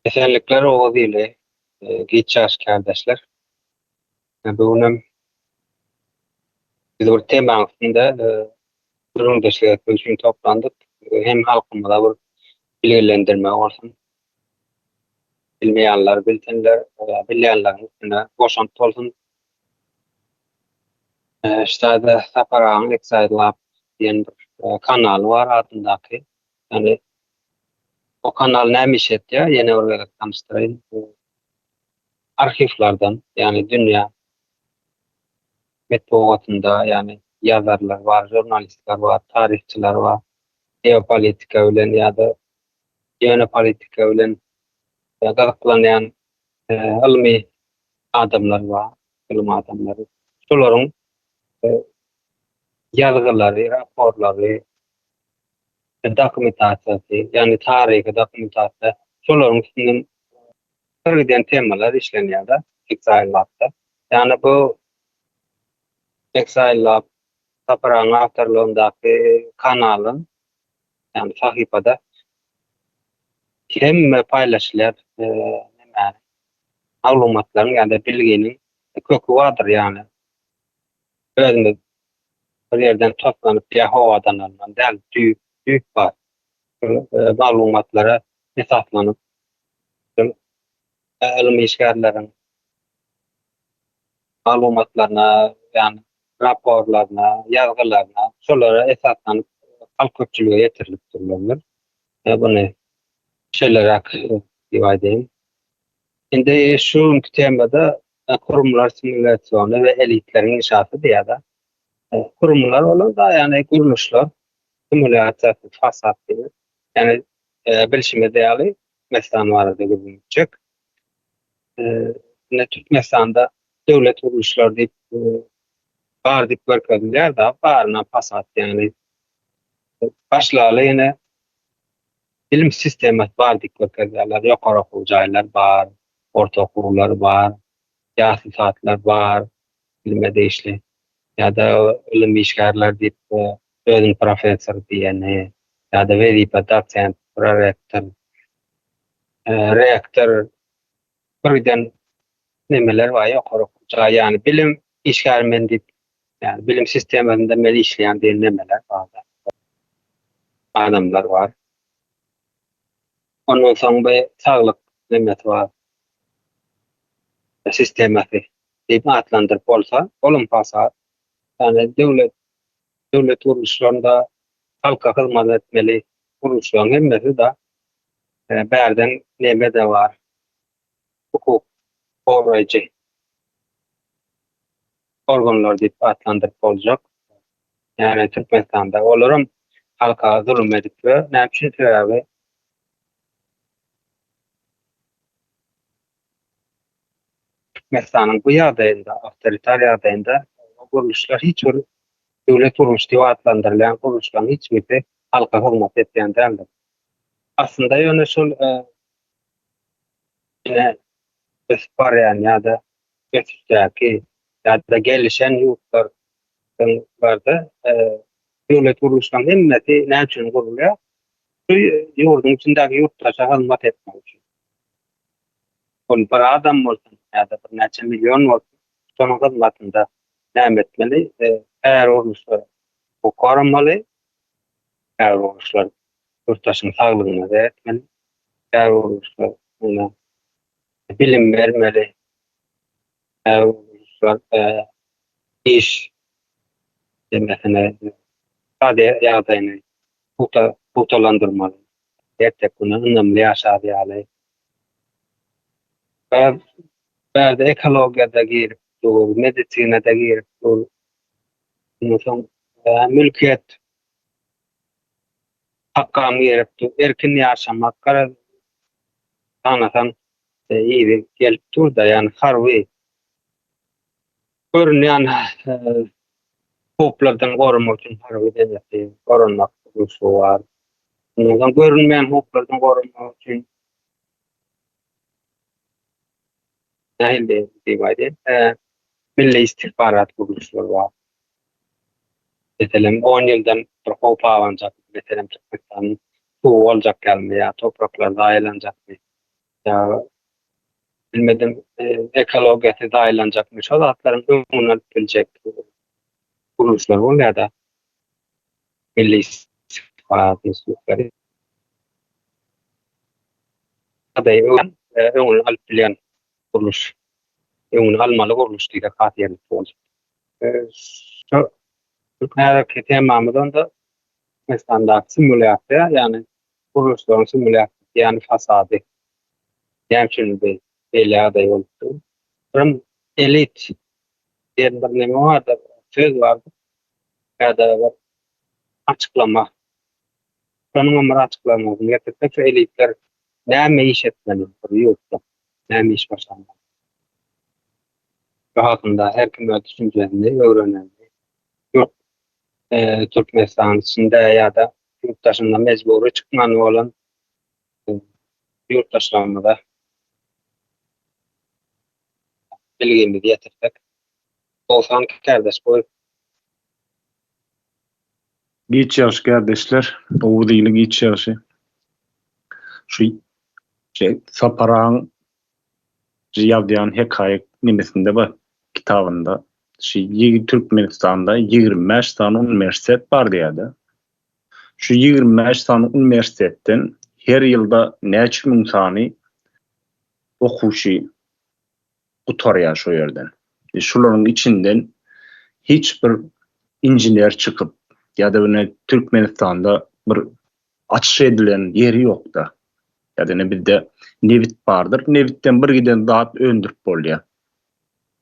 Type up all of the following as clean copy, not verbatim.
Esenlikler Oguz ili, giç ýaş kärdeşler. Bu günem biz bir temaň üstünde gürrüňdeşlik etmek üçin toplandyk. Hem halkymyza bir bilgilendirme bolsun. Bilmeýänler bilsinler, bilýänleriň üstüne goşant bolsun. Ştada Sapar agaň Exile Lab diýen bir kanaly bar adyndaky. Ýagny o kanal näme iş etýär? Ýene bir gezek tanyşdyraýyn. Arhiwlerden, ýagny dünýä metbugatynda, ýagny ýazarlar bar, žurnalistler bar, taryhçylar bar, geopolitika bilen ýa-da ýöne politika bilen gyzyklanýan ylmy adamlar bar, ylym adamlary. Şolaryň ýazgylary, raporlary, dokumentasiýasy, ýagny taryhy dokumentasiýa, şolaryň üstünden bir giden temalar işlenýär-de Exile Lab-da. Ýagny bu Exile Lab Sapar agaň awtorlygyndaky kanalyň, ýagny sahypada hemme paýlaşylýar nämäniň, maglumatlaryň ýa-da bilginiň köki bardyr, ýagny özümiz bir ýerden toslanyp ýa howadan alnan däl, düýp, düýp bar. Şol maglumatlara esaslanyp, şol ylym işgärleriň maglumatlaryna, ýagny raporlaryna, ýazgylaryna, şolara esaslanyp halk köpçülige ýetirilip durlandyr. Buny şeýleräk diýip aýdaýyn. Indi şu günki temada Kurumlar simulýasiony we elitleriň inşasy diýýär-de. Kurumlar bolar-da, ýagny gurluşlar simulýasiýasy, fasad diýmek. Ýagny bilşimiz ýaly, Türkmenistan barada gürrüň etjek. Indi Türkmenistanda döwlet gurluşlary diýip bar diýip görkezilýär-de, baryna fasad, ýagny başlaly ýene bilim sistemasy bar diýip görkezýärler, ýokary okuw jaýlar bar, orta okuwlar bar, ýasly saatlar bar, bilime degişli ýa-da ylym işgärler diýip özüni professor diýeni ýa-da wezipe dosent, prorektor, rektor bir giden nemeler bar ýokary okuw jaý ýagny bilim işgäri men diýip ýagny bilim sistemasynda men işleýän diýen nemeler bar adamlar bar. Ondan soň bir saglyk nemesi bar, sistemasy diýip atlandyryp bolsa, olam fasad. Ýagny döwlet döwlet gurluşlarynda halka hyzmat etmeli gurluşlaryň hemmesi-de bärden neme-de bar, hukuk goraýjy organlar diýip atlandyryp boljak. Ýagny Türkmenistanda olaram halka zulum edip we näme üçin sebäbi Türkmenistanyň bu ýagdaýynda, awtoritar ýagdaýynda gurluşlar hiç bir döwlet gurluşy diýip atlandyrylýan gurluşlaryň hiç birisi halka hyzmat etýän däldir. Aslynda ýöne şol ine ösüp barýan ýa-da ösüşdäki ýa-da gelişen ýurtlar barda döwlet gurluşlaryň hemmesi näme üçin gurulýar? Şu ýurduň içindäki ýurtdaşa hyzmat etmek üçin. Ol bir adam bolsun ýa-da birnäçe million bolsun, şonuň hyzmatynda näme etmeli? Käbir gurluşlar hukuk goramaly, käbir gurluşlar ýurtdaşyň saglygyna seretmeli, käbir gurluşlar bilim bermeli, käbir gurluşlar iş demesine ykdysady ýagdaýyny pugta pugtalandyrmaly. Erteki güne ynamly ýaşar ýaly. Bärde ekologiýada girip dur, medisinada girip dur. Ondan soň mülkiýet hakam girip dur. Erkin ýaşamak, garaz sanasaň yzy gelip dur-da, ýagny harby görünýän howplardan goramak üçin harby demesi, goranmak gurluşy bar. Ondan soň görünmeýän howplardan goranmak üçin nähili diýip aýdaýyn, milli istihbarat gurluşlary bar. Meselem, on ýyldan bir howp abanjak, meselem, Türkmenistanyň suwy boljak ýalymy ýa topraklar zaýalanjakmy? Ýa bilmedim ekologiýasy zaýalanjakmy şo zatlaryň öňüni alyp biljek gurluşlar bolýar-da. Milli istihbarat institutlary. Ýagdaýy öňüni alyp bilýän gurluş. Öňüni almaly gurluş diýsek has ýerlikli boljak. Şo häzirki temamyz onda Türkmenistandaky simulýasiýa, ýagny gurluşlaryň simulýasiýasy, ýagny fasady. Näme üçin beýle ýagdaý bolup dur? Birim elit diýen bir neme bardyr, söz bardyr ýa-da bir açyklama. Şonuňam bir açyklamasyny getirsek, şu elitler näme iş etmeli bir ýurtda, näme iş başarmaly? Şu hakynda her kim öz düşünjesini öwrenmeli. Ýurt Türkmenistan içinde ýa-da ýurt daşynda mejbury çykmany bolan ýurtdaşlarymyza bilgimizi ýetirsek. 92 kardeş goý. Giç ýagşy kärdeşler, Oguz ili giç ýagşy. Şu Sapar agaň ýazýan hekaýa nemesinde bar, kitabynda. Şu Türkmenistanda 25 sany uniwersitet bar diýýär-de. Şu 25 sany uniwersitetden her ýylda näçe müň sany okuwçy gutarýar şo ýerden. E, şularyň içinden hiç bir inžener çykyp ýa-da ine Türkmenistanda bir açyş edilen ýeri ýokda. Ýa-da ine bizde nebit bardyr. Nebitden bir giden zat öndürip bolýar.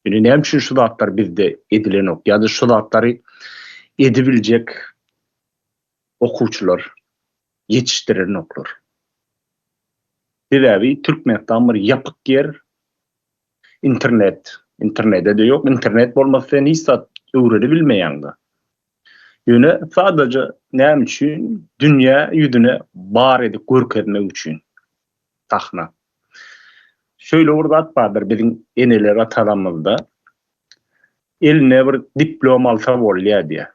Ine näme üçin şu zatlar bizde edilenok ýa-da şu zatlary edibiljek okuwçylar ýetişdirenoklar. Sebäbi Türkmenistan bir ýapyk ýer, internet, internede-de ýok, internet bolmasa sen hiç zat öwrenibilmeýäň-de. Ýöne sadaja näme üçin dünýä ýüzüne bar edip görkezmek üçin sahna. Şeýle bir zat bardyr biziň eneler atalarymyzda eline bir diplom alsa bolýar diýýär.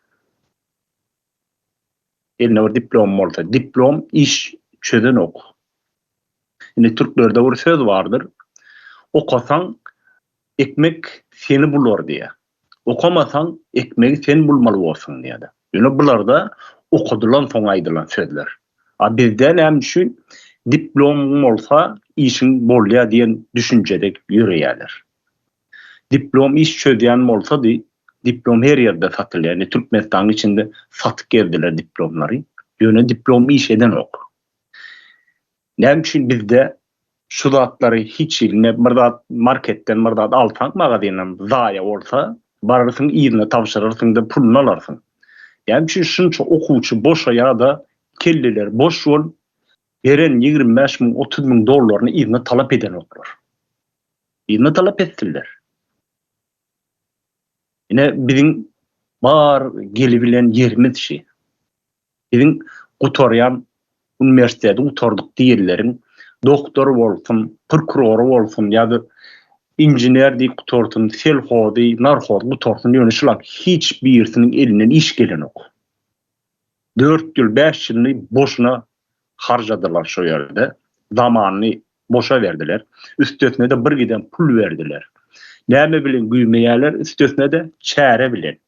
Eline bir diplom bolsa, diplom iş çözenok. Indi türklerde bir söz bardyr. Okasaň ekmek seni bular diýýär. Okamasaň ekmegi sen bulmaly borsuň diýýär. Ýöne bularda okadylan soň aýdylan sözler. A bizde näme üçin diplomyň bolsa işiň bolýar diýen düşünjede ýöreýärler. Diplom iş çözýän bolsady, diplom her ýerde satylýar. Indi Türkmenistanyň içinde satyp gezdiler diplomlary. Ýöne diplom iş edenok. Näme üçin bizde şu zatlary hiç ýerinde bir zat marketden bir zat alsaň magazinden zaýa bolsa bararsyň yzyna tabşyrarsyň-da puluny alarsyň. Näme üçin şunça okuwçy boşa ýa-da kelleleri boş bolup beren 25 müň 30 müň dollaryny yzyna talap edenoklar. Yzyna talap etsinler. Ine biziň bar gelibilen ýerimiz şi. Biziň gutarýan uniwersiteti gutardyk diýenleriň doktor bolsun, prokurory bolsun ýa-da inžener diýip gutarsyn, selhozy, narhozy gutarsyn, ýöne şularyň hiç birisiniň elinden iş gelenok. Dört ýyl, bäş ýylyny boşuna harjadylar şo ýerde. Zamanyny boşa berdiler. Üstesine-de bir giden pul berdiler. Näme bilen güýmeýärler? Üstesine-de çäre bilen.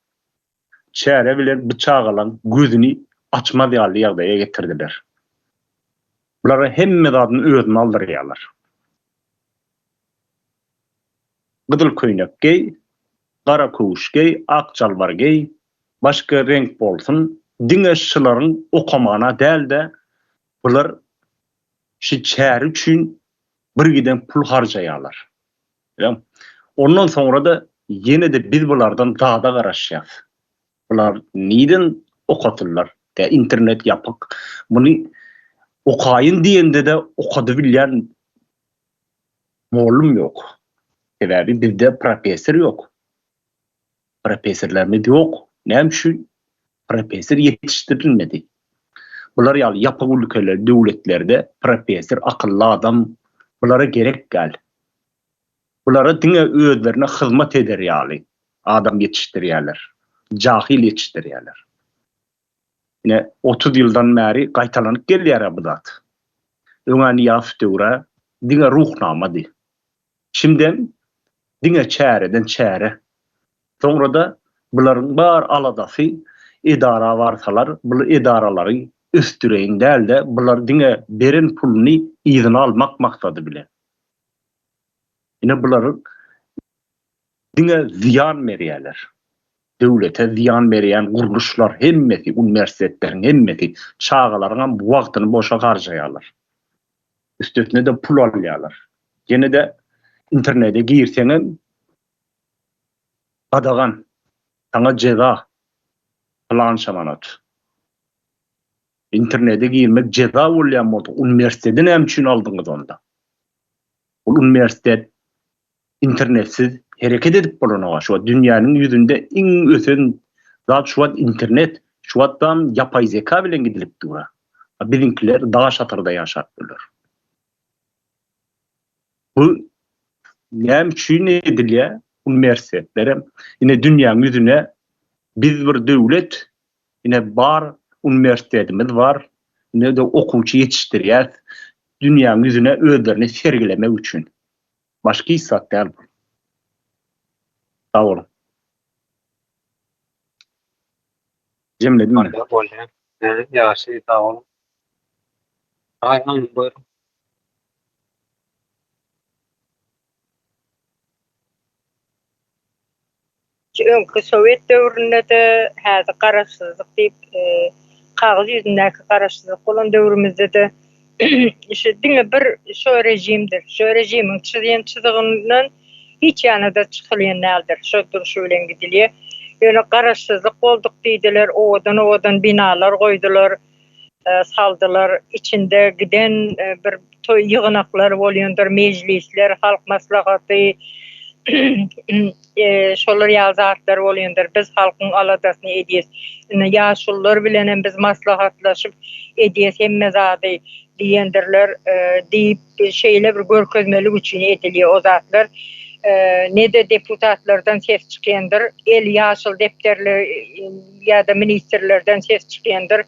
Çäre bilen bu çagalaň gözüni açmaz ýaly ýagdaýa getirdiler. Bulara hemme zadyny özüne aldyrýarlar. Gyzyl köýnek geý, gara köwüş geý, ak jalbar geý, başga reňk bolsun, diňe şylaryň okamana däl-de, bular şu çäre üçin bir giden pul harjaýarlar. Bilýäňmi? Ondan soňra-da ýene-de biz bulardan zada garaşýas. Bular nirden okatyrlar? Tä internet ýapyk. Muny okaýyn diýende-de okadybilýän mollum ýok. Sebäbi bizde professor ýok. Professorlarymyz ýok. Näme üçin? Professor ýetişdirilmedi. Bular ýaly ýapyk ülkeler, döwletlerde professor, akylly adam bulara gerek däl. Bulara diňe özlerine hyzmat eder ýaly adam ýetişdirýärler. Jahyl ýetişdirýärler. Ine, 30 ýyldan bäri gaýtalanyp gelýär-ä bu zat. Öň-ä Nyýazow döwre. diňe ruhnamady. Şindem diňe çäreden çäre. Soňra-da bularyň bar aladasy edara barsalar, bul edaralary ösdüreýin däl-de, bular diňe beren puluny yzyna almak maksady bilen. Ine bular diňe zyýan berýärler. Döwlete zyýan berýän gurluşlar hemmesi, uniwersitetleriň hemmesi çagalaryňam wagtyny boşa harjaýarlar. Üstesine-de pul alýarlar. Ýene-de internete girseňem gadagan, saňa jeza pylança manat. Internete girmek jeza bolýan bolsa, uniwersiteti näme üçin aldyňyz onda? Ol uniwersitet internetsiz hereket edip bolanok-a. Şu wagt dünýäniň ýüzünde iň ösen zat şu wagt internet. Şu wagtdam ýapaý zeka bilen gidilip dur-a. A biziňkiler daş asyrda ýaşap ýörler. Bu näme üçin edilýär? Uniwersitetlerem ine dünýäň ýüzüne biz bir döwlet, ine bar uniwersitetimiz bar, ine-de okuwçy ýetişdirýäs dünýäň ýüzüne özlerini sergilemek üçin. Başga hiç zat däl bu. Sag boluň. Jemledim men. Bolýar. Ýagşy sag boluň. Aýhan buyurun. Öňki sowet döwründe-de, häzir garaşsyzlyk diýip, kagyz ýüzündäki garaşsyzlyk bolan döwrümizde-de şu diňe bir şo režimdir. Şo režimiň çyzýan çyzygyndan hiç ýana-da çykylýan däldir. Şo durşy bilen gidilýär. Ýöne garaşsyzlyk bolduk diýdiler, owadan-owadan binalar goýdular. Saldylar. Içinde giden bir toý ýygnaklar bolýandyr, mejlisler, halk maslahaty, şolar ýaly zatlar bolýandyr. Biz halkyň aladasyny edýäs. Indi ýaşulular bilenem biz maslahatlaşyp edýäs hemme zady diýendirler diýip, şeýle bir görkezmelik üçin edilýär o zatlar. Ne-de deputatlardan ses çykýandyr. El ýaşyl depderli ýa-da ministrlerden ses çykýandyr.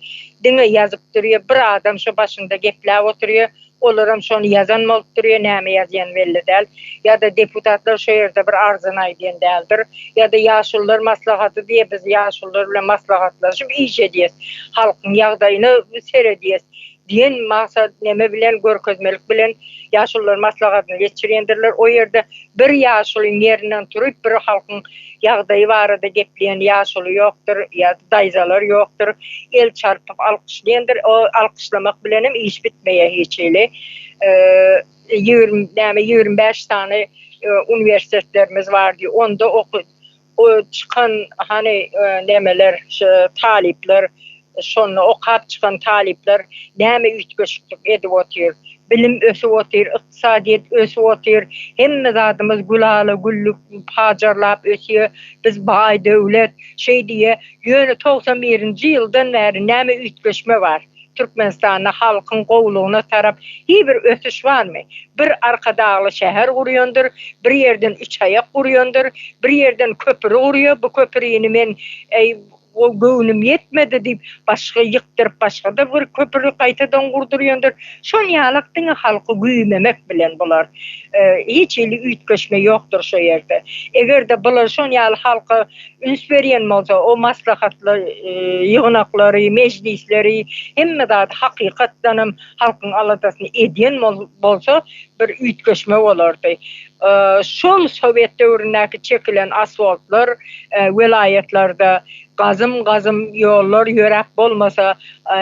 Diňe ýazyp durýar. Bir adam şo başynda gepläp oturýar. Olaram şony ýazan bolup durýar, näme ýazýany belli däl. Ýa-da deputatlar şo ýerde bir arzyny aýdýan däldir. Ýa-da ýaşulular maslahaty diýýär, biz ýaşulular bilen maslahatlaşyp iş edýäs. Halkyň ýagdaýyna seredýäs diýen maksat neme bilen görkezmelik bilen ýaşulular maslahatyny geçirýändirler. O ýerde bir ýaşulyň ýerinden turup bir halkyň ýagdaýy barada gepleýän ýaşuly ýokdur ýa daýzalar ýokdur. El çarpyp alkyşlaýandyr. O alkyşlamak bilenem iş bitmeýär hiç hili. 20 näme 25 sany uniwersitetlerimiz bar diýip onda oky O çykan hany nemeler şu talyplar şonda okap çykan talyplar näme üýtgeşiklik edip otyr. Bilim ösüp otyr, ykdysadyýet ösüp otyr, hemme zadymyz gülala güllük pajarlap ösýär, biz baý döwlet şeý diýýär. Ýöne 91-nji ýyldan bäri näme üýtgeşme bar? Türkmenistanda halkyň gowulygyna tarap hiý bir ösüş barmy? Bir Arkadagly şäher gurýandyr, bir ýerden üçaýak gurýandyr, bir ýerden köpri gurýar, bu köprini men äý göwnüm ýetmedi diýip başga ýykdyryp başga-da bir köpri gaýtadan gurdurýandyr. Şon ýalak diňe halky güýmemek bilen bular. Hiç hili üýtgeşme ýokdur şo ýerde. Eger-de bular şon ýaly halka üns berýän bolsa, o maslahatlar, ýygnaklary, mejlisleri, hemme zady hakykatdanam halkyň aladasyny edýän bolsa, bir üýtgeşme bolardy. Şol sowet döwründäki çekilen asfaltlar welaýatlarda gazym-gazym ýollar ýöräp bolmasa,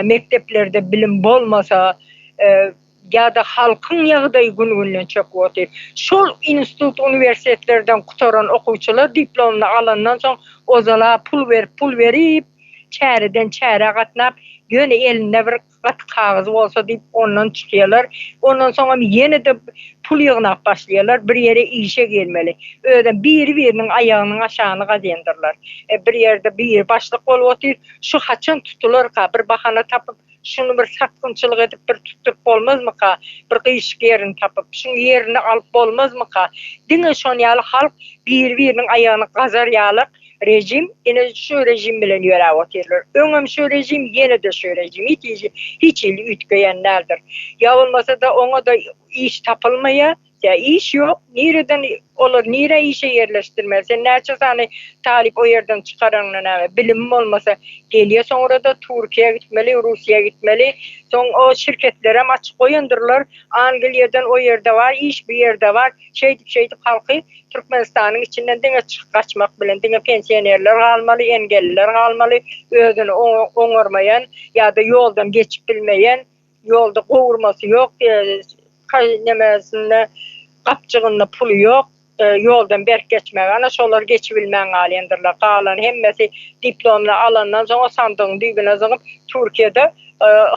mekdeplerde bilim bolmasa, Ýa-da halkyň ýagdaýy gün-günden çöküp otyr. Şol institut, uniwersitetlerden gutaran okuwçylar diplomyny alandan soň ozala pul berip, pul berip, çäreden çärä gatnap, ýöne elinde bir gaty kagyzy bolsa diýip ondan çykýarlar. Ondan soňam ýene-de pul ýygnap başlaýarlar, bir ýere işe girmeli. Özem biri-biriniň aýagynyň aşagyny gazýandyrlar. Bir ýerde biri başlyk bolup otyr, şu haçan tutularka, bir bahana tapyp, Şuny bir satgynçylyk edip bir tutduryp bolmazmyka? Bir gyşyk ýerini tapyp, şuň ýerini alyp bolmazmyka? Diňe şon ýaly halk biri-biriniň aýagyny gazar ýalak. rejim ine şu rejim bilen ýöräp otyrlar. Öňem şu rejim ýene-de şu rejim hiç hiç hili üýtgeýän däldir. Ýa bolmasa-da oňa-da iş tapylmaýar. Ýa iş ýok, nireden olar nirä işe ýerleşdirmeli? Sen näçe sany talyp o ýerden çykaraňda näme, bilimi bolmasa gelýä soňra-da Türkiýä gitmeli, Russiýa gitmeli. Soň o şirketlerem açyk goýandyrlar, Angliýadan o ýerde bar iş, bu ýerde bar. Şeýdip-şeýdip halky Türkmenistanyň içinden diňe çykyp gaçmak bilen, diňe pensionerler galmaly, engelliler galmaly, özüni oňarmaýan ýa-da ýoldan geçip bilmeýän Ýolda gowurmasy ýok, nemesinde gapjygynda puly ýok, ýoldan berk geçmäge. Ana şolar geçibilmän galýandyrlar. Galan hemmesi diplomyny alandan soň o sandygyň düýbüne zyňyp Türkiýede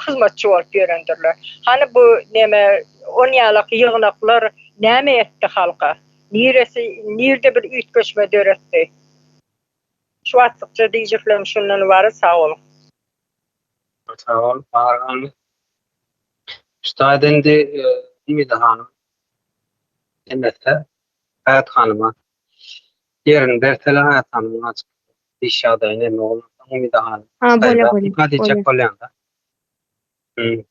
hyzmatçy bolup ýörendirler. Hany bu neme onýalak ýygnaklar näme etdi halka? Niresi nirde bir üýtgeşme döretdi? Şu wagtlykça diýjeklerim şundan ybarat sag boluň. Sag bol, Bahar hanym. Şu taýda indi Umyda hanym emesde Haýat hanyma ýerini berseler Haýat hanymyň açyk iş ýagdaýy näme bolansoň Umyda hanym. Ha, bolýa, bolýa. Nika diýjek bolýan-da. Hmm.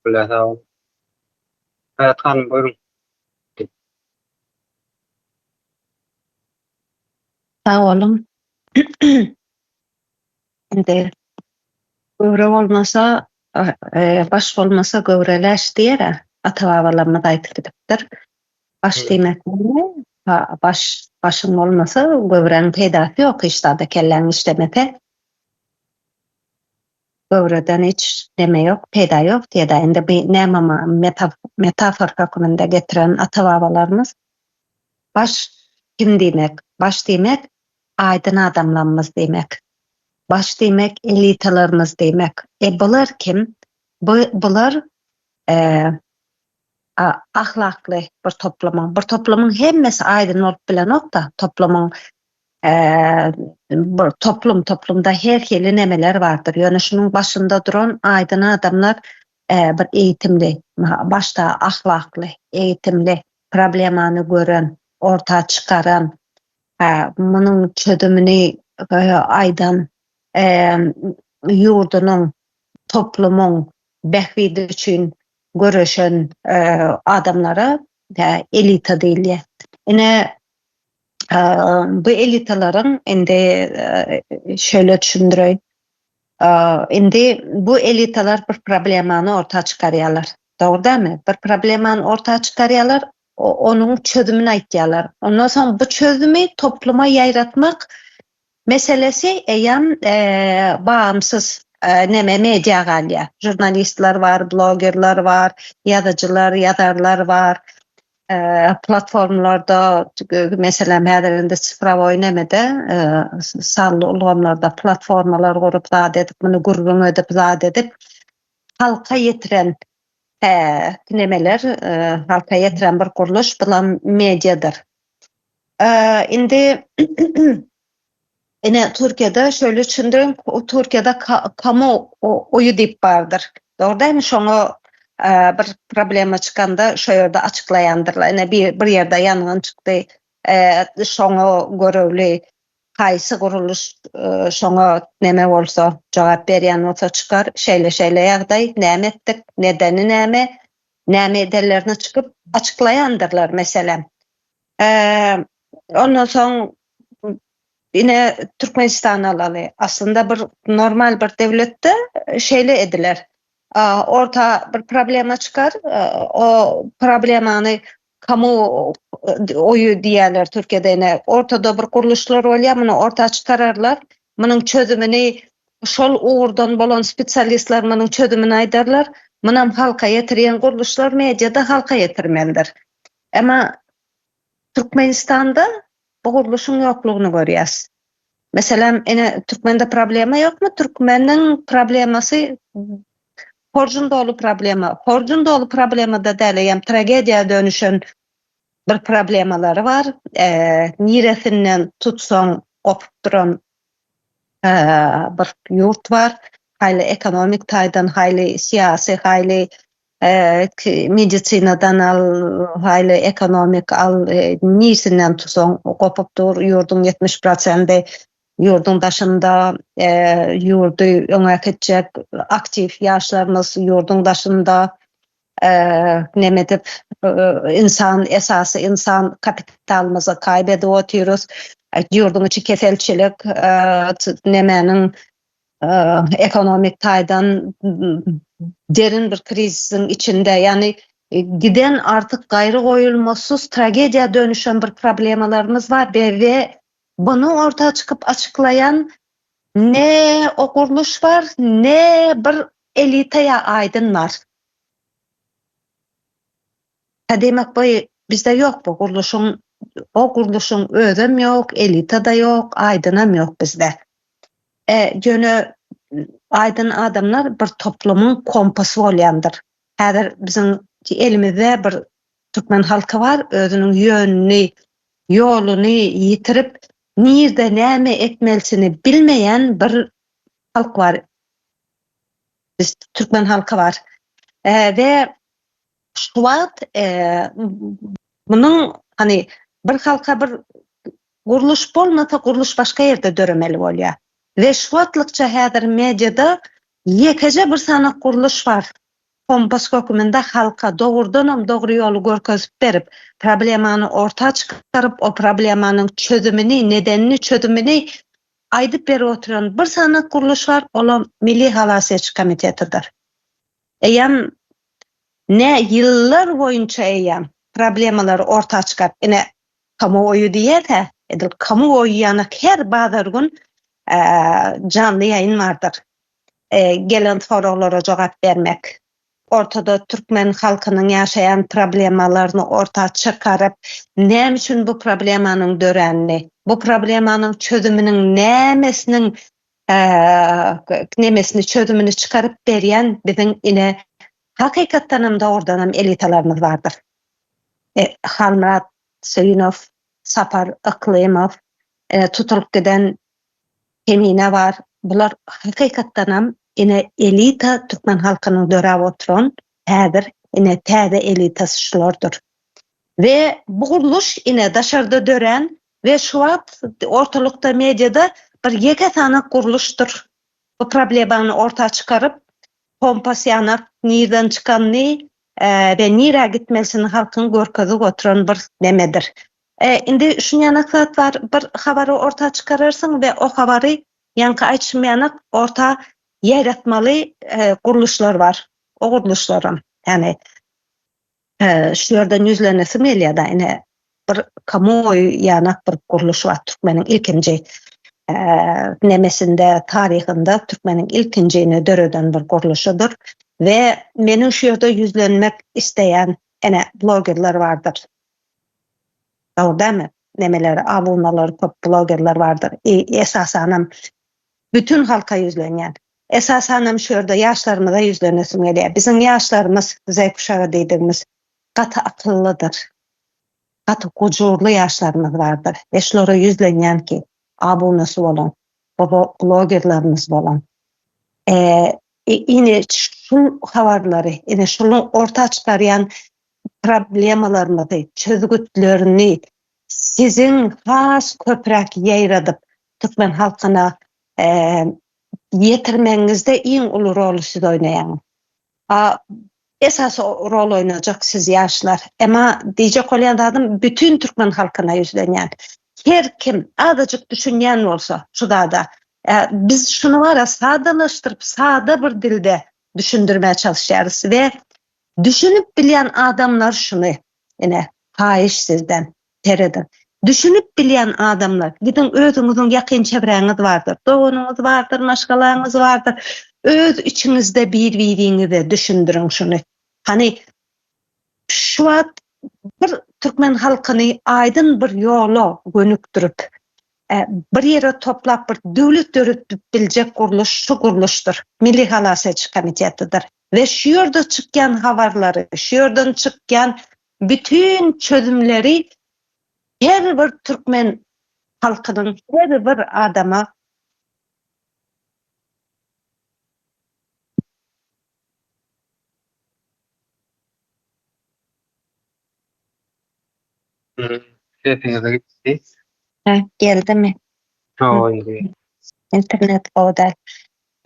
Bolýa, sag bol. Haýat hanym, buýruň. Sag boluň. Indi göwre bolmasa, baş bolmasa göwre läş diýer-ä, ata-babalarymyz aýdyp gidipdir. Baş diýmek näme? Baş, başyň bolmasa göwräň peýdasy ýok hiç zada kelläň işlemese. Göwreden hiç neme ýok, peýda ýok diýer-ä. Indi bu näme metafor hökmünde getiren ata-babalarymyz. Baş kim diýmek? Baş diýmek aýdyn adamlarymyz diýmek. Baş diýmek elitalarymyz diýmek. E bular kim? Bu bular e, ahlakly bir toplumyň. Bir toplumyň hemmesi aýdyn bolup bilenok-da, toplumyň e, bir toplum toplumda her hili nemeler bardyr. Ýöne şunuň başynda duran aýdyn adamlar e, bir eýitimli, başda ahlakly, eýitimli, problemany gören, orta çykaran, munuň çözümini aýdan, ýurdunyň, toplumyň bähbidi üçin göreşen adamlara elita diýilýär. Ine, bu elitalaryň indi şeýle düşündireýin. Indi bu elitalar bir problemany orta çykarýarlar. Dogry dälmi? Bir problemany orta çykarýarlar, onuň çözümini aýtýarlar. Ondan soň bu çözümi topluma ýaýratmak meselesi eýýäm bagymsyz neme media galýar. Žurnalistler bar, blogerler bar, ýazyjylar, ýazarlar bar. Platformlarda, meselem, häzir indi sifrowoý nemede, sanly ulgamlarda platformalar gurup, zat edip, muny gürrüň edip, zat edip, halka ýetiren nemeler, halka ýetiren bir gurluş, bulam mediadyr. Indi ine Türkiýede şöyle düşündiriň, Türkiýede kamu oýy diýip bardyr. Dogry dälmi? Şoňa bir problema çykanda şo ýerde açyklaýandyrlar. Ine bir bir ýerde ýangyn çykdy. Şoňa görevli haýsy gurluş şoňa neme bolsa, jogap berýän bolsa çykar, şeýle-şeýle ýagdaý, näme etdik, nedeni näme, näme edenlerini çykyp açyklaýandyrlar, meselem. Ondan soň ine Türkmenistany alaly. Aslynda bir normal bir döwletde şeýle ediler. Orta bir problema çykar, o problemany Kamu oýy diýýärler Türkiýede ine ortada bir gurluşlar bolýar, muny orta çykararlar. Munuň çözümini şol ugurdan bolan spesialistler munuň çözümini aýdarlar. Munam halka ýetirýän gurluşlar mediada halka ýetirmelidir. Emma Türkmenistanda bu gurluşyň ýoklugyny görýäs. Meselem, ine türkmende problema ýokmy? Türkmeniň problemasy horjun doly problema. Horjun doly problemada däl, eýýäm tragediýa dönüşen bir problemalary bar. Niresinden tutsaň gopup duran bir ýurt bar. Haýly ekonomik taýdan, haýly syýasy, haýly Medisinadan al, haýly ekonomik al, niresinden tutsaň gopup dur, ýurduň 70 prosendi. Ýurduň daşynda ýurdy öňe äkitjek aktiw ýaşlarymyz ýurduň daşynda neme edip insan esasy insan kapitalymyzy kaýbedip otyrys. Ýurduň içi keselçilik nemäniň ekonomik taýdan derin bir krizisiň içinde, ýagny giden artyk gaýry goýulmasyz tragediýa dönüşen bir problemalarymyz bar we buny orta çykyp açyklaýan ne o gurluş bar, ne bir elita ýa aýdyn bar. Ha diýmek bu bizde ýok bu gurluşyň o gurluşyň özem ýok, elita-da ýok, aýdynam ýok bizde. E, ýöne aýdyn adamlar bir toplumyň kompasy bolýandyr. Häzir biziň elimizde bir türkmen halky bar, özüniň ýönüni, ýoluny ýitirip, nirde näme etmelisini bilmeýän bir halk bar. Biz türkmen halky bar. E, we şu wagt e, munuň hani bir halka bir Gurluş bolmasa gurluş başga ýerde döremeli bolýar. We şu wagtlykça häzir mediada ýekeje bir sany gurluş bar. Kompas höküminde halka dogrudanam dogry ýoly görkezip berip, problemany orta çykaryp, o problemanyň çözümini, nedenini, çözümini aýdyp berip oturan bir sany gurluş bar, olam Milli halas ediş komitetidir. Eýýäm ne ýyllar boýunça eýýäm problemalary orta çykaryp, ine Kamuoýy diýer-hä, edil kamuoýy ýanak her bazar gün janly ýaýyn bardyr. Gelen soraglara jogap bermek. Ortada türkmen halkynyň ýaşaýan problemalaryny orta çykaryp, näme üçin bu problemanyň döränini, bu problemanyň çözüminiň nämesiniň nemesini çözümini çykaryp berýän biziň ine hakykatdanam dogrudanam elitalarymyz bardyr. Halmyrat Söýünow, Sapar Yklymow, tutulyp giden Kemine bar. Bular hakykatdanam ine elita türkmen halkynyň döräp oturan häzir ine täze elitasy şulardyr. We bu gurluş ine daşarda dörän we şu wagt ortalykda mediada bir ýeke sany gurluşdyr. Bu problemany orta çykaryp kompas ýanak nirden çykanyny we nirä gitmelisini halkyň görkezip oturan bir nemedir. Indi şunýanak zat bar, bir habary orta çykararsyň we o habary ýaňky aýdyşym ýanak orta ýaýratmaly gurluşlar bar. O gurluşlaram, ýagny şu ýerden ýüzlenesim gelýär-de, ine bir kamuoýy ýanak bir gurluş bar türkmeniň ilkinji nemesinde taryhynda türkmeniň ilkinji ine döreden bir gurluşydyr we meniň şu ýerde ýüzlenmek isleýän ene blogerler bardyr. Dogry dälmi? Nemeleri abunalary köp blogerler bardyr. Esasanam bütün halka ýüzlenýän. Esasanam şu ýerde ýaşlarymyza ýüzlenesim gelýär. Biziň ýaşlarymyz Z kuşagy diýdigimiz gaty akyllydyr. Gaty gujurly ýaşlarymyz bardyr we şulara ýüzlenýän ki, abunasy bolan, blogerlerimiz bolan, ine şul habarlary, ine şuny orta çykarýan problemalarymyzy, çözgütlerini siziň has köpräk ýaýradyp, türkmen halkyna ýetirmegiňizde iň uly roly siz oýnaýaňyz. A esasy rol oýnajak siz ýaşlar. Emma diýjek bolýan zadym bütin türkmen halkyna ýüzlenýän. Her kim azajyk düşünýän bolsa şu zada, biz şuny bara sadalaşdyryp sada bir dilde düşündirmäge çalyşýarys we düşünip bilýän adamlar şuny ine haýyş sizden Serediň. Düşünip bilýän adamlar, gidiň özüňiziň ýakyn çebräňiz bardyr, doganyňyz bardyr, maşgalaňyz bardyr. Öz içiňizde bir-biriňize düşündiriň şuny. Hany, şu wagt bir türkmen halkyny aýdyn bir ýola gönükdirip, bir ýere toplap bir döwlet döredip biljek gurluş şu gurluşdyr. Milli halas ediş komitetidir. We şu ýerde çykýan habarlary, şu ýerden çykýan Bütin çözümleri her bir türkmen halkynyň her bir adama Sesiňiz gitdi. Hä, geldimi? Hawa indi. Internet gowy däl.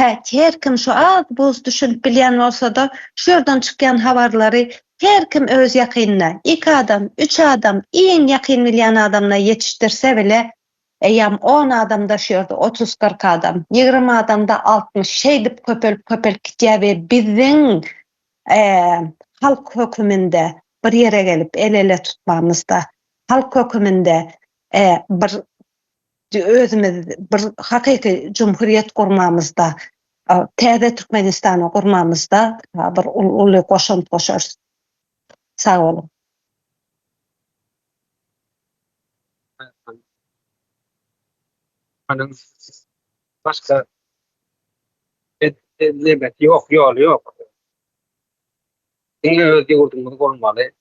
Hä, her kim şu az-buz düşünip bilýän bolsa-da, şu ýerden çykýan habarlary her kim öz ýakynyna, iki adam, üç adam, iň ýakyn bilýän adamyna ýetişdirse bile, eýýäm on adamda şu ýerde otuz-kyrk adam, ýigrimi adamda 60, şeýdip köpelip-köpelip gidýär we biziň halk höküminde bir ýere gelip el-ele tutmamyzda, halk höküminde bir özümiz bir hakyky jumhuriyet gurmamyzda, täze Türkmenistany gurmamyzda bir uly goşant goşarys. Sag boluň. Başga edilmesi ýok, ýoly ýok. Diňe öz ýurdumyz bolmaly.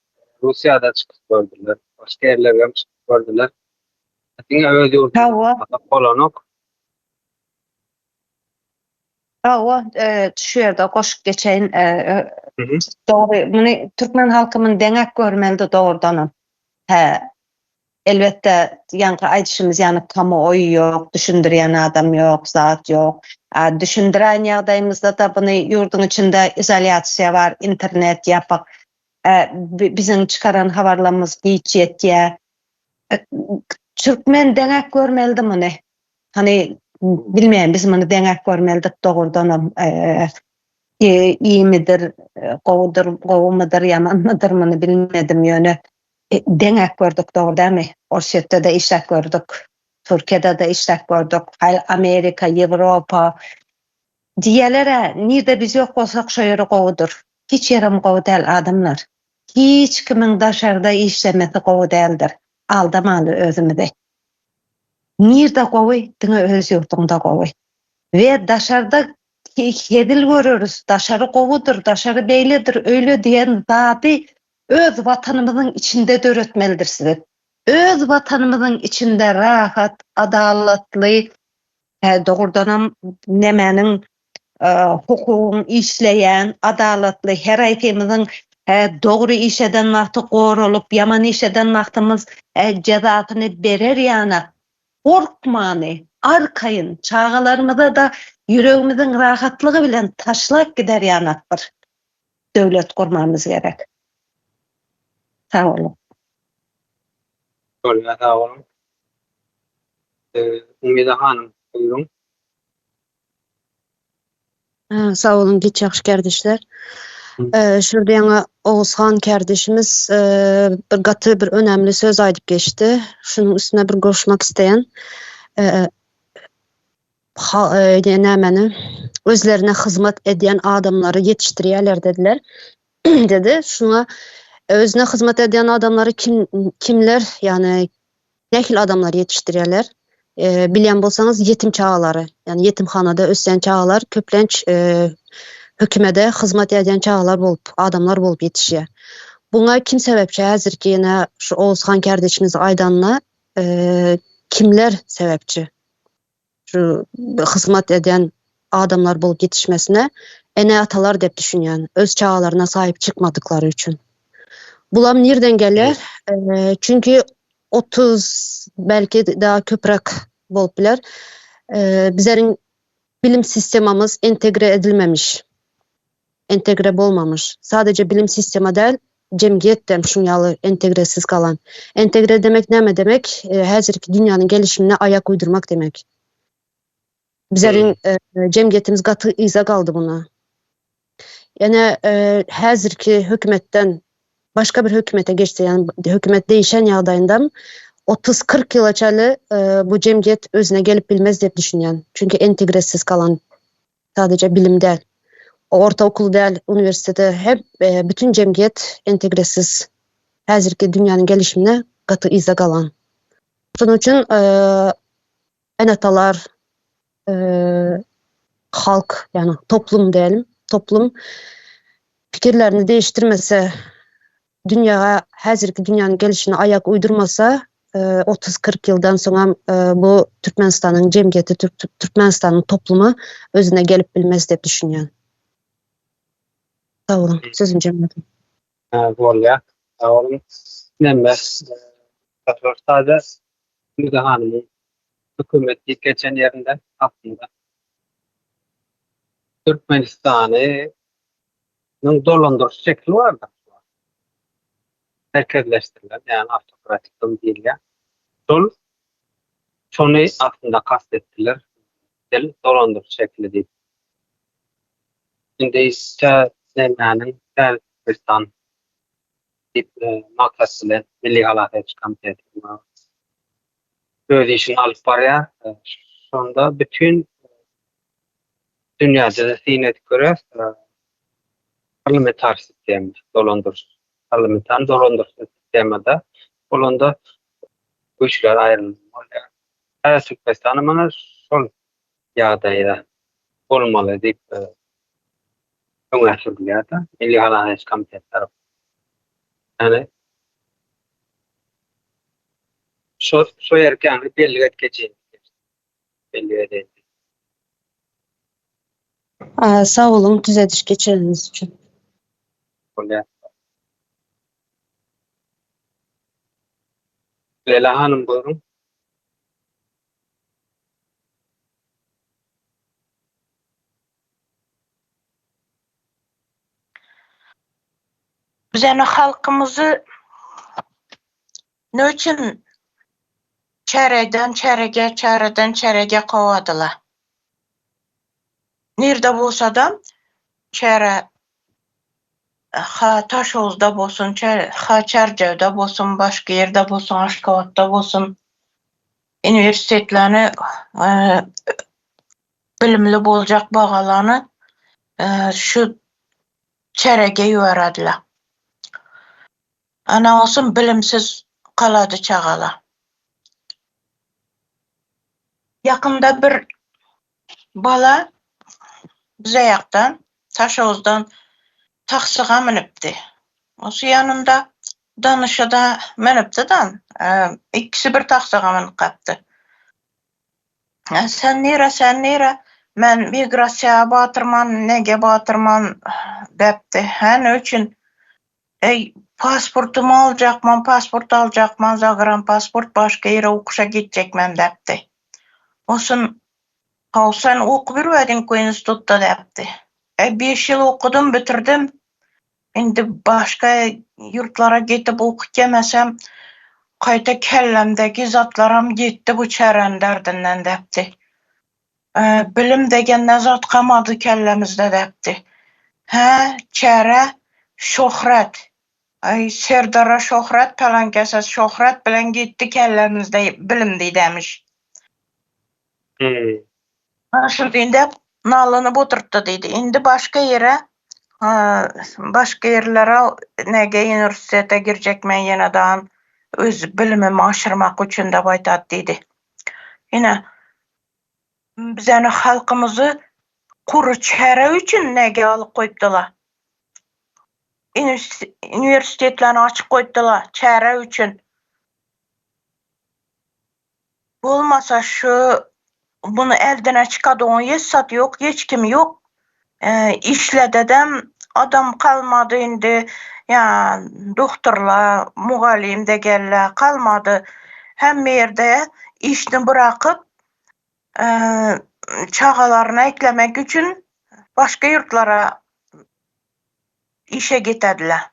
Russiýada çykyp gördüler. Başga ýerlerde hem çykyp gördüler. Diňe öz ýurdumyz bolanok. Hawa, e, şu ýerde goşup geçeýin. E, e, dogry, muny türkmen halky muny deňäp görmelidi dogrudanam. Hä, Elbetde, ýaňky aýdyşymyz ýaly kamuoýy ýok, düşündirýän adam ýok, zat ýok. A düşündiräýen ýagdaýymyzda-da buny ýurduň içinde izolýasiýa bar, internet ýapyk. Biziň çykaran habarlarymyz giç ýetýär. Türkmen deňäp görmelidi muny. Hany, bilmeýän, biz muny deňäp görmelidik dogrudanam. Iýimidir, gowudyr, gowumydyr, ýamanmydyr muny bilmedim ýöne Deňäp gördük dogry dälmi? Orsýetde-de işläp gördük, Türkiýede-de işläp gördük, haý Amerika, Ýewropa. Diýýäler-ä, nirde biz ýok bolsak şo ýeri gowudyr. Hiç ýerem gowy däl adamlar. Hiç kimiň daşarda işlemesi gowy däldir. Aldamaly özümizi. Nirde gowy, diňe öz ýurduňda gowy. We daşarda hezil göreris, daşary gowudyr, daşary beýledir, öýle diýen zady Öz Watanymyzyň içinde döretmelidiris biz. Öz Watanymyzyň içinde rahat, adalatly, dogrudanam nämäniň hukugyň işleýän, adalatly, her haýsymyzyň dogry iş eden wagty goralyp, ýaman iş eden wagtymyz jezasyny berer ýanak, gorkmany, arkaýyn, çagalarymyza-da ýüregimiziň rahatlygy bilen taşlap gider ýanak bir döwlet gurmamyz gerek. Sag boluň. Bolýar sag boluň. Umyda hanym buýruň. Sag boluň giç ýagşy kärdeşler. Şurada ýaňy Oguzhan kärdeşimiz bir gaty bir önemli söz aýdyp geçdi. Şunuň üstüne bir goşmak isleýän. Nämeni özlerine hyzmat edýän adamlary ýetişdirýärler dediler. Dedi. Şuňa özüne hyzmat edýän adamlary kim kimler, ýagny nähili adamlar ýetişdirýärler? Bilýän bolsaňyz ýetim çagalary, ýagny ýetimhanada ösýän çagalar köplenç hökümede hyzmat edýän çagalar bolup, adamlar bolup ýetişýär. Buňa kim sebäpçi? Häzirki ýene şu Oguzhan kärdeşimiz aýdanyna kimler sebäpçi? Şu hyzmat edýän adamlar bolup ýetişmesine ene-atalar dep düşünýän, öz çagalaryna saýyp çykmadyklary üçin. Bulam nirden gelýär? Çünki 30 belki daha köpräk bolup biler. Bizleriň bilim sistemamyz entegre edilmemiş. Entegre bolmamyş. Sadece bilim sistema däl, jemgyýet hem şuň ýaly entegresiz galan. Entegre demek näme demek? Häzirki dünýäniň gelişimine aýak uýdurmak demek. Bizleriň jemgyýetimiz gaty yza galdy buna. Ýene häzirki hökümetden başga bir hökümete geçse, ýagny hökümet değişen ýagdaýynda 30-40 ýyla çenli bu jemgyýet özüne gelip bilmez diýip düşünýän. Çünki entegresiz galan sadece bilim däl. Orta okul däl, uniwersitete hep bütün jemgyýet entegresiz. Häzirki dünýäniň gelişimine gaty yza galan. Şonuň üçin ene-atalar, halk, ýagny toplum diýelim, toplum pikirlerini değiştirmese, dünýä häzirki dünýäniň gelişine aýak uýdurmasa, 30-40 ýyldan soňam bu Türkmenistanyň jemgyýeti, Türkmenistanyň toplumy özüne gelip bilmez diýip düşünýän. Sag boluň, sözümi jemledim. Bolýar. Sag boluň. Näme? Sada Müge hanymyň. Hökümet diýip geçen ýerinde aslynda Türkmenistany nyň dolandyryş şekli bardyr. Merkezleşdirilen, ýagny awtokratik diýilýär. Şol şony aslynda kast etdiler. Del dolandyryş şekli diýip. Indi tä nämäniň tä Türkmenistan diýip maksat bilen Milli halas ediş komiteti öz işini alyp barýar. Şonda bütin dünýäde-de syn edip görýäs, parlamentar sistema dolandyryş, parlamentar dolandyryş sistemada bolanda güýçler aýrylma bolýar. Häzir Türkmenistanda mana şol ýagdaýda bolmaly diýip öňe sürülýär-de, Milli halas ediş komiteti tarapyndan. Ýagny şo şo ýerkäni bellik et geçeýin. Bellik edeýin. Sag boluň düzediş geçireniňiz üçin. Bolýar. Leýla hanym buýruň. Bizeni halkymyzy ne üçin çäreden çärege, çäreden çärege kowadylar? Nirde bolsada çäre ha Taşoguzda bolsun, ha Çärjewde bolsun, başga ýerde bolsun, Aşgabatda bolsun uniwersitetlerini bilimli boljak bagalany şu çärege ýüberediler. Ana olsun bilimsiz galady çagala. Ýakynda bir bala bize ýakdan, Taşoguzdan taksyga münüpdi. Osu ýanynda danyşy-da münüpdi-da, ikisi bir taksyga münüp gapdy. Sen nire, sen nire? Men migrasiýa batyrman, nege batyrman depdi. Hä, ne üçin? Eý, pasportymy aljakman, pasport aljakman, zagranpasport, başga ýere okuşa gitjekmen depdi. Osun, Haw, sen okup ýürwediňki institutda depdi. Eý, beş ýyl okudym, bitirdim. Indi başga ýurtlara gidip okyp gelmesem, gaýta kellemdeki zatlaram gitdi bu çäräniň derdinden depdi. Bilim degen ne zat galmady kellemizde depdi. Hä, çäre, şöhrat. Aý, Serdara şöhrat, palankese şöhrat bilen gitdi kellemizde bilim diýdämiş. Şul diýende nalanyp oturtdy diýdi. Indi başga ýere, başga ýerlere nege uniwersitete girjek men ýene dan öz bilimimi aşyrmak üçin dep aýtady diýdi. Ine, bizeni halkymyzy gury çäre üçin nege alyp goýupdylar. Uniwersitetlerini açyp goýupdylar çäre üçin. Bolmasa şu bunu eldene çykadygyň hiç zat ýok, hiç kim ýok. Işlededem adam kalmady indi. Ýa doktorla, mugallym degenler kalmady. Hemme ýerde işini byrakyp, çagalaryny eklemek üçin başga ýurtlara işe gitediler.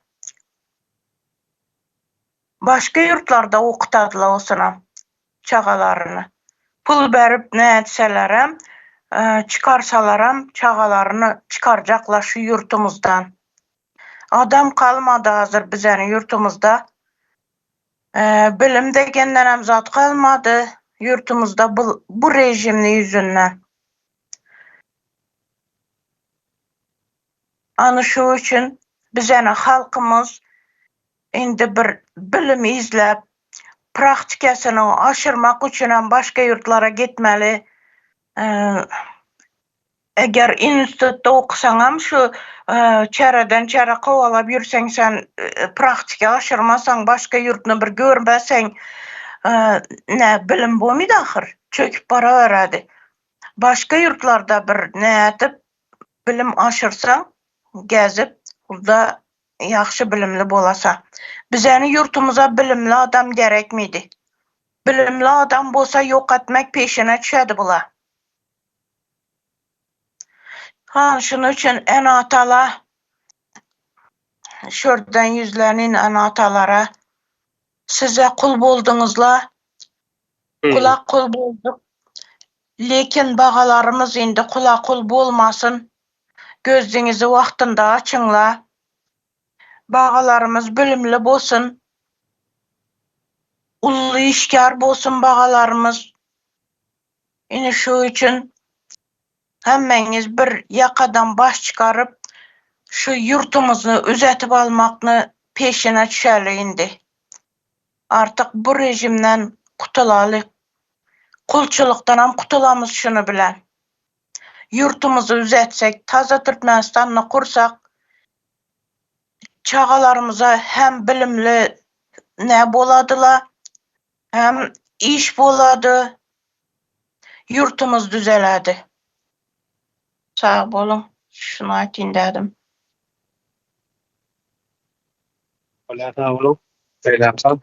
Başga ýurtlarda okutadylar osunam çagalaryny. Pul berip nätselerem, çykarsalaram çagalaryny çykarjaklar şu ýurtumyzdan. Adam galmady hazir bizeniň ýurtumyzda. Bilim degendenem zat galmady ýurtumyzda bu bu rejimni ýüzünden. Ana şu üçin bizeniň halkymyz Indi bir bilim izläp, praktikasyny aşyrmak üçinem başga ýurtlara gitmeli. Eger institutda okasaňam şu çäreden çärä kowalap ýürseň sen praktika aşyrmasaň, başga ýurtny bir görmeseň nä bilim bolmydy ahyr, çöküp baraberedi. Başga ýurtlarda bir nädip bilim aşyrsaň gezip da Ýagşy bilimli bolasa. Bizeni ýurtumyza bilimli adam gerekmidi. Bilimli adam bolsa ýok etmek peşine düşedi bula. Han şunuň üçin ene-atala şörden ýüzlenin ene-atalara size kul bolduňyzla kula kul bolduk. Lekin bagalarymyz indi kula kul bolmasyn. Gözüňizi wagtynda açyňla. Bagalarymyz bilimli bolsun. Uly işgär bolsun bagalarymyz. Ine şu üçin hemmäňiz bir ýakadan baş çykaryp şu ýurtumyzy üzetip almakny peşine düşeli indi. Artyk bu rejimden gutulaly. Kulçulykdanam gutulamyz şuny bilen. Ýurtumyzy üzetsek, taza Türkmenistanyny kursak çagalarymyza hem bilimli ne boladyla, hem iş bolady, ýurtumyz düzeledi. Sag boluň, şuny aýtyn dädim. Bolýar sag boluň. Seýläp sag.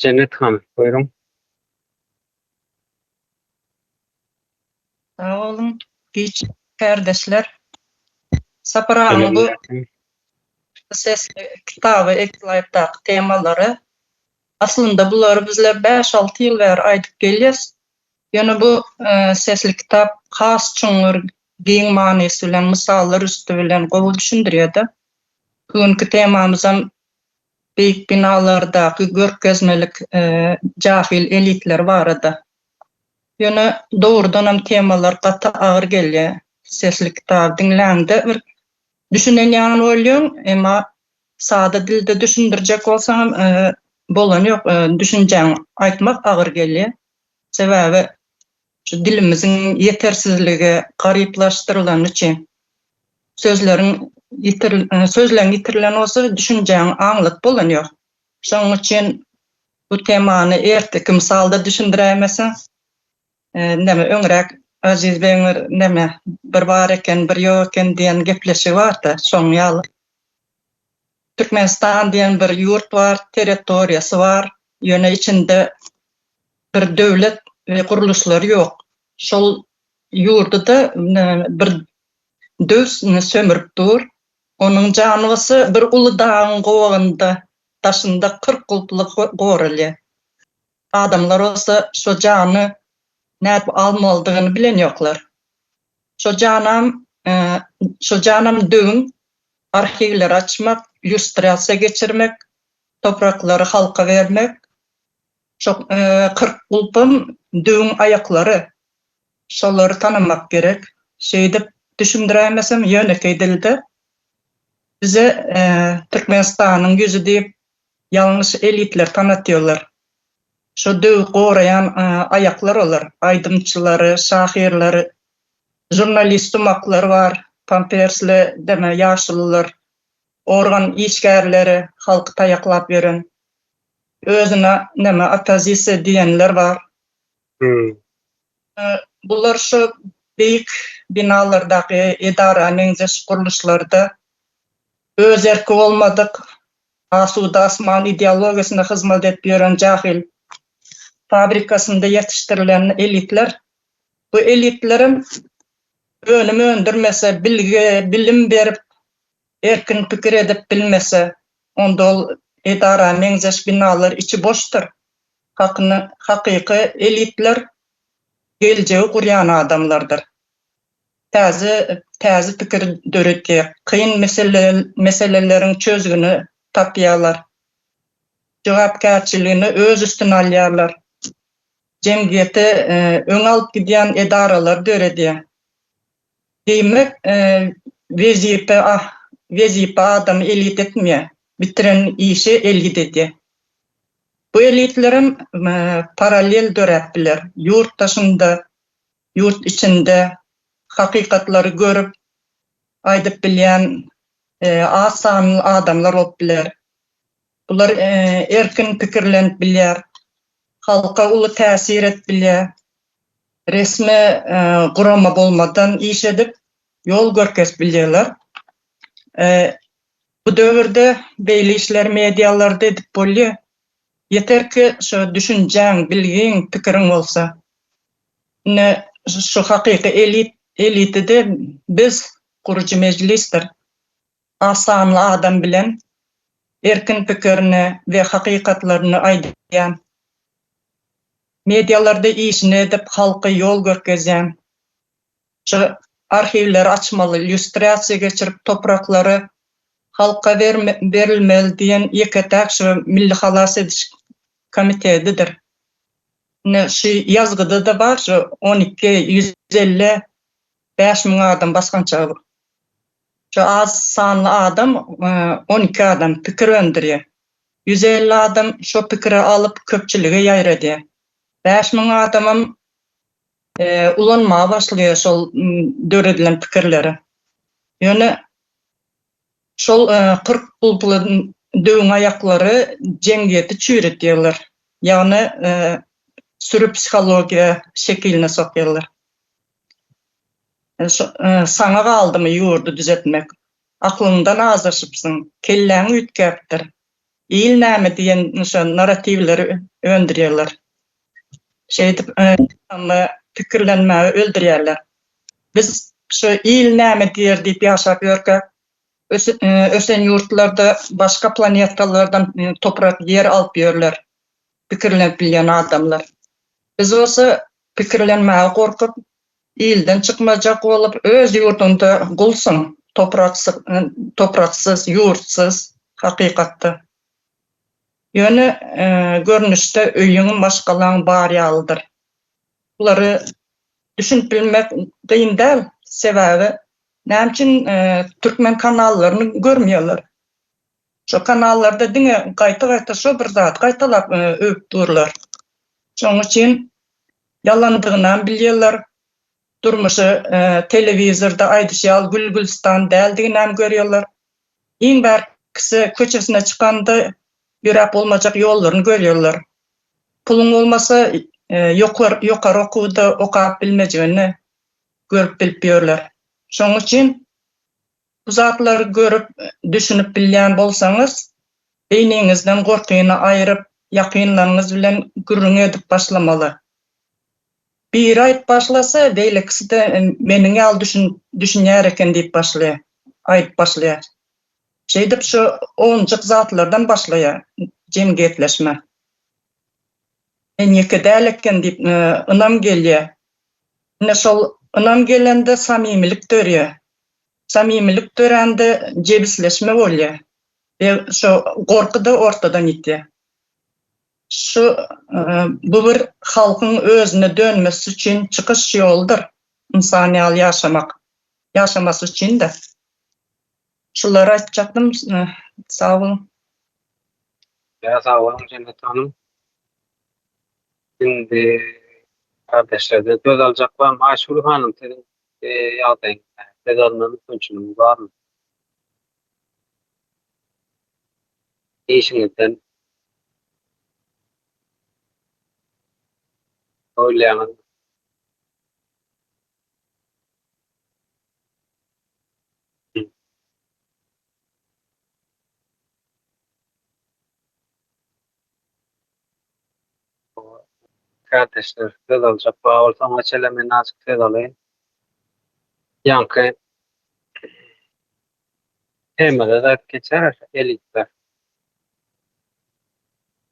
Jennet hanym, buýruň. Sag boluň, giç kärdeşler. Sapar agaň bu sesli kitaby Ekslaýtdaky temalary aslynda bulary bizler bäş-alty ýyl bäri aýdyp gelýäs. Ýöne bu sesli kitap has çuňňur, giň manysy bilen, mysallar üsti bilen gowy düşündirýär-de. Bu günki temamyzam beýik binalardaky görkezmelik jahyl elitler barada. Ýöne dogrudanam temalar gaty agyr gelýär. Sesli kitaby diňläňde bir düşünen ýaly bolýaň, emma sada dilde düşündirjek bolsaňam bolany ýok, düşünjäňi aýtmak agyr gelýär. Sebäbi şu dilimiziň ýetersizligi, garyplaşdyrylany üçin. Sözleriň ýitir sözleň ýitirilen bolsa düşünjäňi aňladyp bolany ýok. Şonuň üçin bu temany erteki mysalda düşündiräýmeseň, neme öňräk Aziz begiň bir neme bir bar eken, bir ýok eken diýen gepleşigi barda, şoň ýaly. Türkmenistan diýen bir ýurt bar, territoriýasy bar, ýöne içinde bir döwlet we gurluşlary ýok. Şol ýurdy-da bir döw sömürip dur. Onuň janybysy bir uly dagyň gowagynda, daşynda 40 gulply goralýar. Adamlar bolsa şo jany nädip almalydygyny bilen ýoklar. Şo janam, şo janam döwüň arhiwleri açmak, lýustrasiýa geçirmek, topraklary halka bermek, Şo 40 gulpam döwüň aýaklary. Şolary tanamak gerek. Şeýdip düşündiräýmesem ýönekeý dilde bize Türkmenistanyň ýüzi diýip ýalňyş elitler tanatýarlar. Şo döwi goraýan aýaklar olar. Aýdymçylary, şahyrlary, žurnalist sumaklary bar, pampersli deme ýaşulular, organ işgärleri halky taýaklap ýören. Özüne neme oppozisiýa diýenler bar. Bular şu beýik binalardaky edara meňzeş gurluşlarda öz erki bolmadyk asuda asman ideologiýasyna hyzmat edip ýören jahyl fabrikasynda ýetişdirilen elitler. Bu elitlerem önüm öndürmese, bilgi, bilim berip, erkin pikir edip bilmese, onda ol edara meňzeş binalar içi boşdur. Hakyny hakyky elitler geljegi gurýan adamlardyr. Täze täze pikir döretýär, kyn mesele meseleleriň çözgüni tapýarlar. Jogapkärçiligini öz üstüne alýarlar. Jemgyýeti öňe alyp gidýän edaralar döredýär. Diýmek, wezipe wezipe adamy elit etmeýär, bitiren işi elit edýär. Bu elitlerem parallel döräp biler. Ýurt daşynda, ýurt içinde hakykatlary görüp, aýdyp bilýän az sanly adamlar bolup biler. Bular erkin pikirlenip bilýär, halka uly täsir edip bilýär. Resmi gurama bolmadan iş edip, ýol görkezip bilýärler. Bu döwürde beýle işleri medialarda edip bolýa. Ýeter ki şo düşünjäň, bilgiň, pikiriň bolsa. Ine şu hakyky elit, elitide biz gurujy mejlisdir. Az sanly adam bilen erkin pikirini we hakykatlaryny aýdýan. Medialarda işini edip halka ýol görkezýän. Şu arhiwleri açmaly, lýustrasiýa geçirip topraklary halka berilmeli diýen ýeke-täk şu Milli halas ediş komitedidir. Ine şu ýazgyda-da bar şu 12 155 müň adam basgançagy. Şu az sanly adam 12 adam pikir öndürýär. 150 adam şo pikiri alyp köpçülige ýaýradýar. 5000 adamam ulanmaga başlaýar şol döredilen pikirleri. Ýöne şol 40 gulply döwüň aýaklary jemgyýeti çüýretýärler. Ýagny sürü psihologiýa şekiline sokýarlar. Saňa galdymy ýurdy düzetmek? Aklyňdan azaşypsyň, kelläň üýtgäpdir. Il näme diýen şo narratiwleri öndürýärler. Şeýdip adamy pikirlenmäge öldürýärler. Biz şu il näme diýer diýip ýaşap ýörkäk, ösen ýurtlarda başga planetalardan toprak ýer alyp ýörler pikirlenip bilýän adamlar. Biz bolsa pikirlenmäge gorkup, ilden çykmajak bolup öz ýurduňda gulsuň, topraksyz, ýurtsyz hakykatda. Ýöne görnüşde öýüň, maşgalaň bar ýalydyr. Bulary düşünip bilmek kyn däl, sebäbi näme üçin türkmen kanallaryny görmeýärler? Şo kanallarda diňe gaýta-gaýta şo bir zady gaýtalap öwüp durlar. Şonuň üçin ýalandygynam bilýärler, durmuşy telewizorda aýdyşy ýaly gül-gülüstan däldiginem görýärler. Iň bärkisi köçesine çykanda ýöräp bolmajak ýollaryny görýärler. Puluň bolmasa ýokary ýokary okuwda okap bilmejegini görüp bilip ýörler. Şonuň üçin bu zatlary görüp düşünip bilýän bolsaňyz beýniňizden gorkyny aýryp ýakynlaryňyz bilen gürrüň edip başlamaly. Biri aýyp başlasa, beýlekisi-de meniň ýaly düşünýär eken diýip başlaýar, aýdyp başlaýar. Şeýdip şu owunjyk zatlardan başlaýar jemgyýetleşme. Men ýeke däl eken diýip ynam gelýär. Ine şol ynam gelende samimilik dörýär. Samimilik dörände jebisleşme bolýar we şo gorky-da ortadan ýitýär. Şu bu bir halkyň özüne dönmesi üçin çykyş ýoludyr, ynsan ýaly ýaşamak, ýaşamasy üçin-de. Şulary aýtjakdym, sag boluň. Ýa sag boluň Jennet hanym. Indi gardaşlardan söz aljak barmy? Aýşgül hanym siziň ýagdaýyňyz näme? Söz alma mümkinçiligiňiz barmy? Işiňizden oýlaýaňyzmy? Kärdeşler söz aljak bar bolsa oňa çenli men azjyk söz alaýyn. Ýaňky temada da geçer elitler.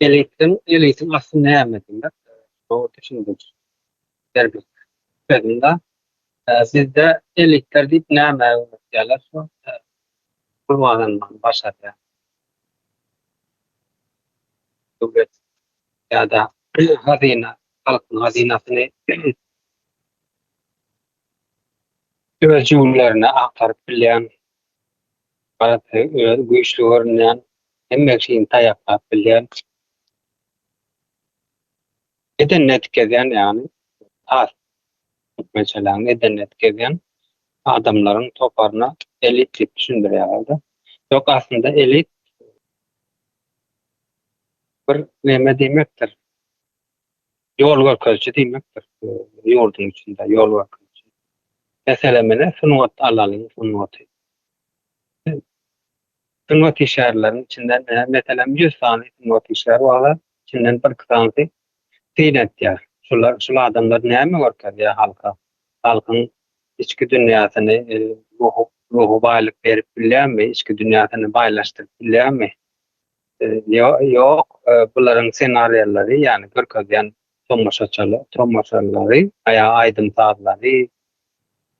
Elitiň elitiň asly näme diýmek? Dogry düşündiriş bermek sözünde. Bizde elitler diýip nämä öwretýärler şu pul gazanmany başarýan döwlet ýa-da hazyna halkyň hazynasyny öz jübülerine agtaryp bilýän, gaty öz güýçli görünýän, hemme kişini taýaklap bilýän, edenine edip gezýän ýagny has türkmençeläň edenine edip gezýän adamlaryň toparyna elit diýip düşündirýärler-de. Ýok aslynda elit bir neme diýmekdir. Ýol görkeziji diýmekdir. Ýurduň içinde ýol görkeziji. Meselem ine sungat alalyň sungaty. Sungat işgärleriniň içinden, meselem, 100 sany sungat işgäri bolsa, içinden bir-iki sanysy syn etýär. Şular, şul adamlar näme görkezýär halka? Halkyň içki dünýäsini ruhy, ruhy baýlyk berip bilýärmi? Içki dünýäsini baýlaşdyryp bilýärmi? Ýok, bularyň ssenariýalary, ýagny görkezýän tomaşaçylar, tomaşalary, aýa aýdym-sazlary,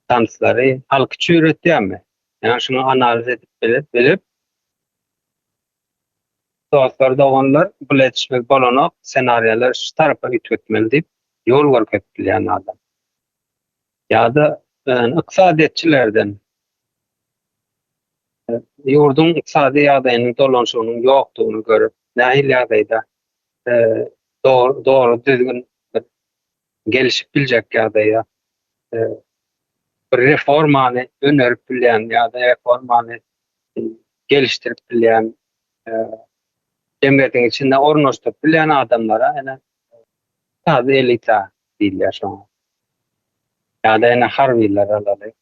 tanslary halky çüýretýärmi? Ýagny şuny analiz edip bilip, bilip Dostlar, doganlar, bul etişmek bolanok, ssenariýalary şu tarapa üýtgetmeli diýip, ýol görkezip bilýän adam. Ýa-da ykdysadyýetçilerden ýurduň ykdysady ýagdaýynyň dolanyşygynyň ýokdugyny görüp, nähili ýagdaýda dogry, dogry düzgün bir gelişip biljek ýagdaýa bir reformany önerip bilýän ýa-da reformany gelişdirip bilýän jemgyýetiň içinde ornaşdyryp bilýän adamlara ene ykdysady elita diýilýär şoňa. Ýa-da ene harbylar alaly.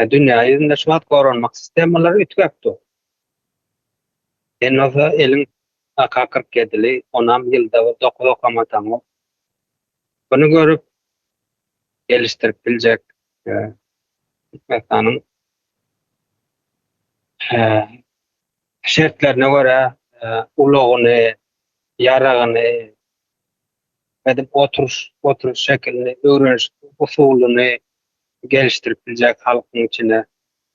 Dünýä ýüzünde şu wagt goranmak sistemalary üýtgäp dur. Sen bolsa eliň AK 47-li, onam ýylda bir 9 okamasaň Bunu görüp gelişdirip biljek Türkmenistanyň şertlerine görä ulagyny, ýaragyny, edip oturyş, oturyş şekilini, öwreniş usulyny gelişdirip biljek halkyň içine,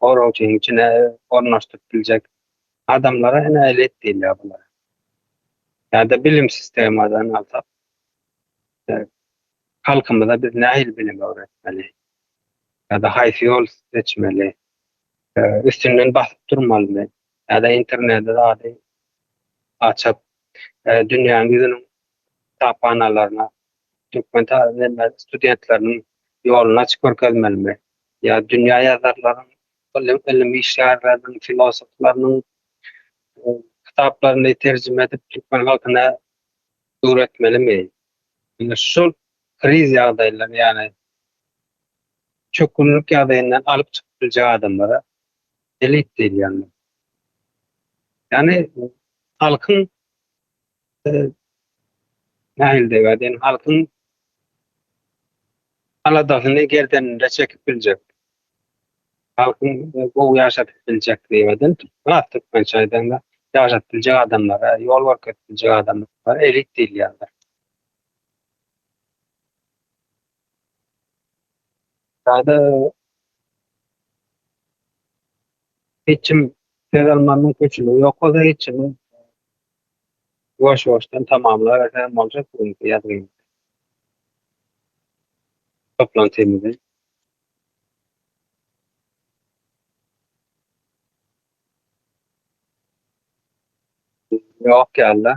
goragçynyň içine ornaşdyryp biljek adamlara ene elit diýilýär bulara. Ýa-da bilim sistemadan alsak, halkymyza biz nähili bilim öwretmeli? Ýa-da haýsy ýol seçmeli? Üstünden basyp durmalymy? Ýa-da interneti zady açyp, dünýäniň ýüzüniň kitaphanalaryna türkmen studentleriniň ýoluny açyp görkezmelimi? Ýa dünýä ýazarlaryň, ylym işgärleriniň, filosoflarynyň kitaplaryny terjime edip türkmen halkyna öwretmelimi? Indi şol kriz ýagdaýlar, ýagny çökgünlik ýagdaýyndan alyp çykyp biljek adamlara elit diýilýändir. Ýagny halkyň nähili diýip aýdaýyn, halkyň aladasyny gerdeninde çekip biljek, halkyň gowy ýaşadyp biljek diýip aýdaýyn, has türkmençe aýdanda ýaşadyp biljek adamlara, ýol görkezip biljek adamlara elit diýilýändir. Ýa-da hiç kim söz alma mümkinçiligi ýok bolsa hiç kimiň ýuwaş-ýuwaşdan tamamlaberseňem boljak bu günki ýazgymyzy. Toplantymyzy. Ýok ýaly.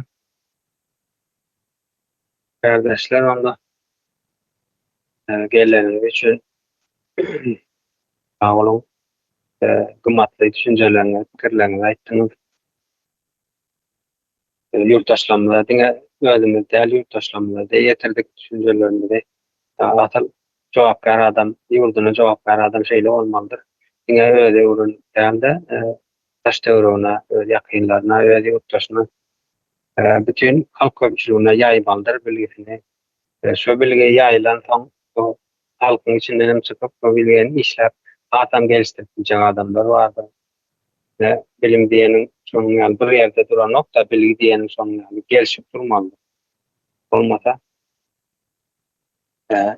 Kärdeşler onda geleniňiz üçin sag boluň. Gymmatly düşünjeleriňizi, pikirleriňizi aýtdyňyz. Ýurtdaşlarymyza diňe özümiz däl, ýurtdaşlarymyza-da ýetirdik düşünjelerimizi. Asyl jogapkär adam, ýurduna jogapkär adam şeýle bolmalydyr. Diňe özi öwrenip däl-de, daş-töweregine, öz ýakynlaryna, öz ýurtdaşyna, bütin halk köpçüligine ýaýmalydyr bilgisini. Şo bilgi ýaýylansoň, bu halkyň içinden hem çykyp, bu bilgini işläp, hasam gelişdirip biljek adamlar bardyr. Ine, bilim diýeniň şonuň ýaly bir ýerde duranok-da, bilgi diýeniň şonuň ýaly gelşip durmalydyr. Bolmasa,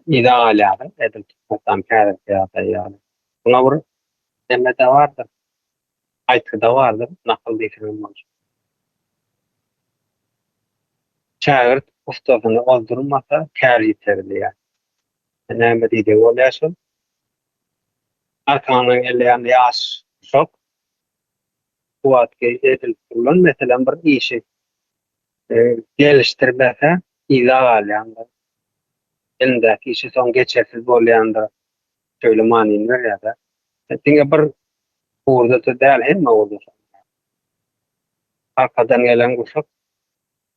yza galýarsyň, edil Türkmenistanyň häzirki ýagdaýy ýaly. Muňa bir neme-de bardyr, aýtgy-da bardyr, nakyl diýseňem boljak. Şägirt ussasyny ozdurmasa, kär ýiter diýýär. Näme diýdigi bolýar şol? Arkaňdan gelýän ýaş uşak bu wagtky edilip durlan meselem bir işi gelişdirmese yza galýandyr. Elindäki işi soň geçersiz bolýandyr. Şeýle manyny berýär-de. Diňe bir ugurda-da däl, hemme ugurda şonuň ýaly. Arkadan gelen guşak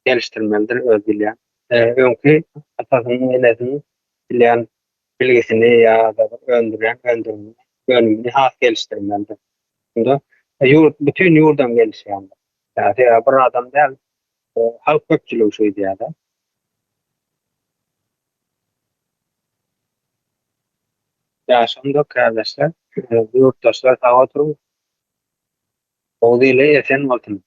gelişdirmelidir öz bilýän. Öňki atasynyň, enesiniň bilýän bilgisini ýa-da bir öndürýän öndürimini, önümini has gelişdirmelidir. Şunda. Ýurt, bütin ýurdam gelişýär. Ýa sebäbi bir adam däl, halk köpçüligi şeýdýär-de. Ýaşamda kärdeşler, ýurtdaşlar sag oturyň. Oguz ili esen bolsun!